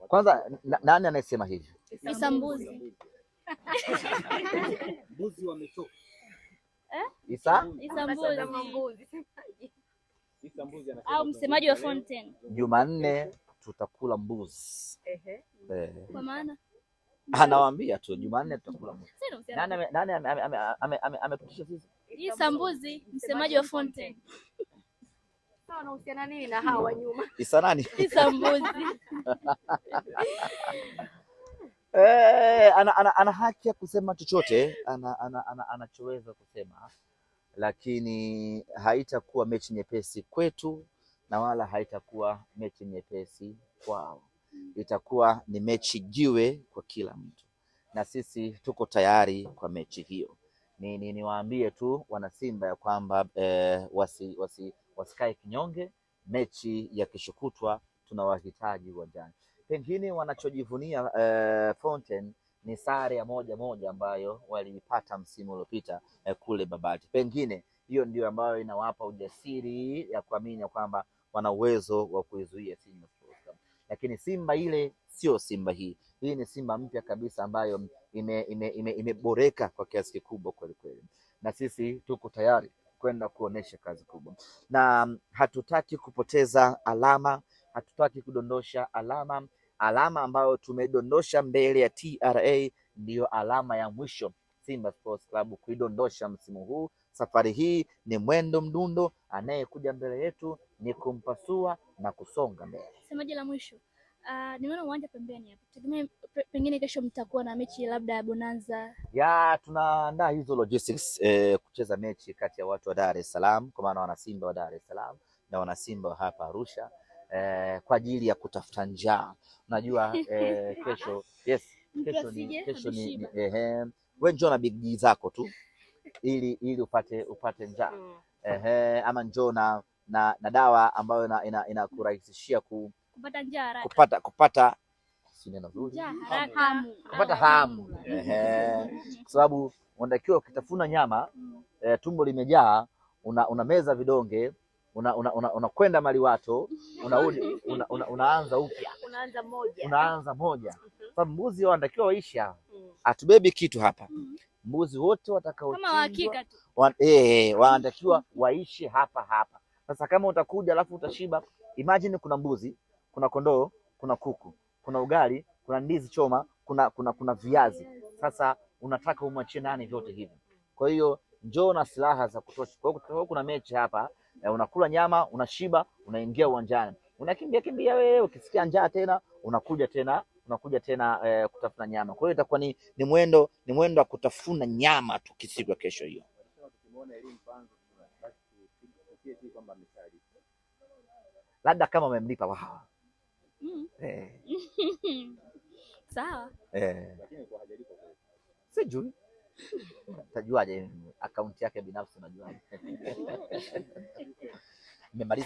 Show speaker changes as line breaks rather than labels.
Kwanza nani anayesema hivyo?
Isa Mbuzi.
Mbuzi wamechoka.
Isa?
Isa Mbuzi.
Isa Mbuzi anasema
Au msemaji wa Fountain.
Jumanne tutakula mbuzi.
Kwa maana
Anawaambia tu Jumanne tutakula mbuzi.
sina
Nani
uhusiano.
Nani ametutisha sisi?
Isa Mbuzi, msemaji wa Fountain.
Sawa, wanahusiana nini na hawa nyuma?
Isa nani?
Isa Mbuzi.
Ana haki ya kusema chochote anachoweza kusema, lakini haitakuwa mechi nyepesi kwetu na wala haitakuwa mechi nyepesi kwao. Itakuwa ni mechi jiwe kwa kila mtu, na sisi tuko tayari kwa mechi hiyo. Niwaambie tu wanasimba ya kwamba wasikae kinyonge. Mechi ya kesho kutwa tunawahitaji uwanjani. Pengine wanachojivunia Fountain ni sare ya 1-1 ambayo waliipata msimu uliopita kule Babati. Pengine hiyo ndio ambayo inawapa ujasiri ya kuamini ya kwamba wana uwezo wa kuizuia Simba Sports Club. Lakini Simba ile sio Simba hii. Hii ni Simba mpya kabisa ambayo imeboreka kwa kiasi kikubwa kweli kweli, na sisi tuko tayari kwenda kuonesha kazi kubwa, na hatutaki kupoteza alama, hatutaki kudondosha alama. Alama ambayo tumedondosha mbele ya TRA ndiyo alama ya mwisho Simba Sports Club kuidondosha msimu huu. Safari hii ni mwendo mdundo, anayekuja mbele yetu ni kumpasua na kusonga mbele.
Semaji la mwisho. Nimeona uwanja pembeni hapo. Tegemea pengine kesho mtakuwa na mechi labda ya Bonanza.
Ya, tunaandaa hizo logistics kucheza mechi kati ya watu wa Dar es Salaam, kwa maana wana Simba wa Dar es Salaam na wana Simba wa hapa Arusha kwa ajili ya kutafuta njaa. Unajua kesho, yes, kesho ni kesho ni wewe njoo na big D zako tu ili upate njaa. Ama njoo na dawa ambayo inakurahisishia
kupata njaa haraka.
Kupata si neno zuri. Kupata hamu. Kwa sababu unatakiwa ukitafuna nyama tumbo limejaa, unameza vidonge, unakwenda maliwato, unarudi unaanza upya. Unaanza moja. Sababu mbuzi wanatakiwa waishi hapa. Hatubebi kitu hapa. Mbuzi wote watakaochinjwa
kama hakika tu.
Wanatakiwa waishi hapa hapa. Sasa kama utakuja alafu utashiba, imagine kuna mbuzi, kuna kondoo, kuna kuku, kuna ugali, kuna ndizi choma, kuna viazi. Sasa unataka umwachie nani vyote hivi? Kwa hiyo njoo na silaha za kutosha. Kwa hiyo kuna mechi hapa, unakula nyama, unashiba, unaingia uwanjani. Unakimbia kimbia wewe, ukisikia njaa tena unakuja tena kutafuna nyama. Kwa hiyo itakuwa ni mwendo wa kutafuna nyama tu siku ya kesho hiyo. Labda kama umemlipa wao.
Sawa.
Sijui. Tajuaje akaunti yake binafsi unajuaje? Nimemaliza.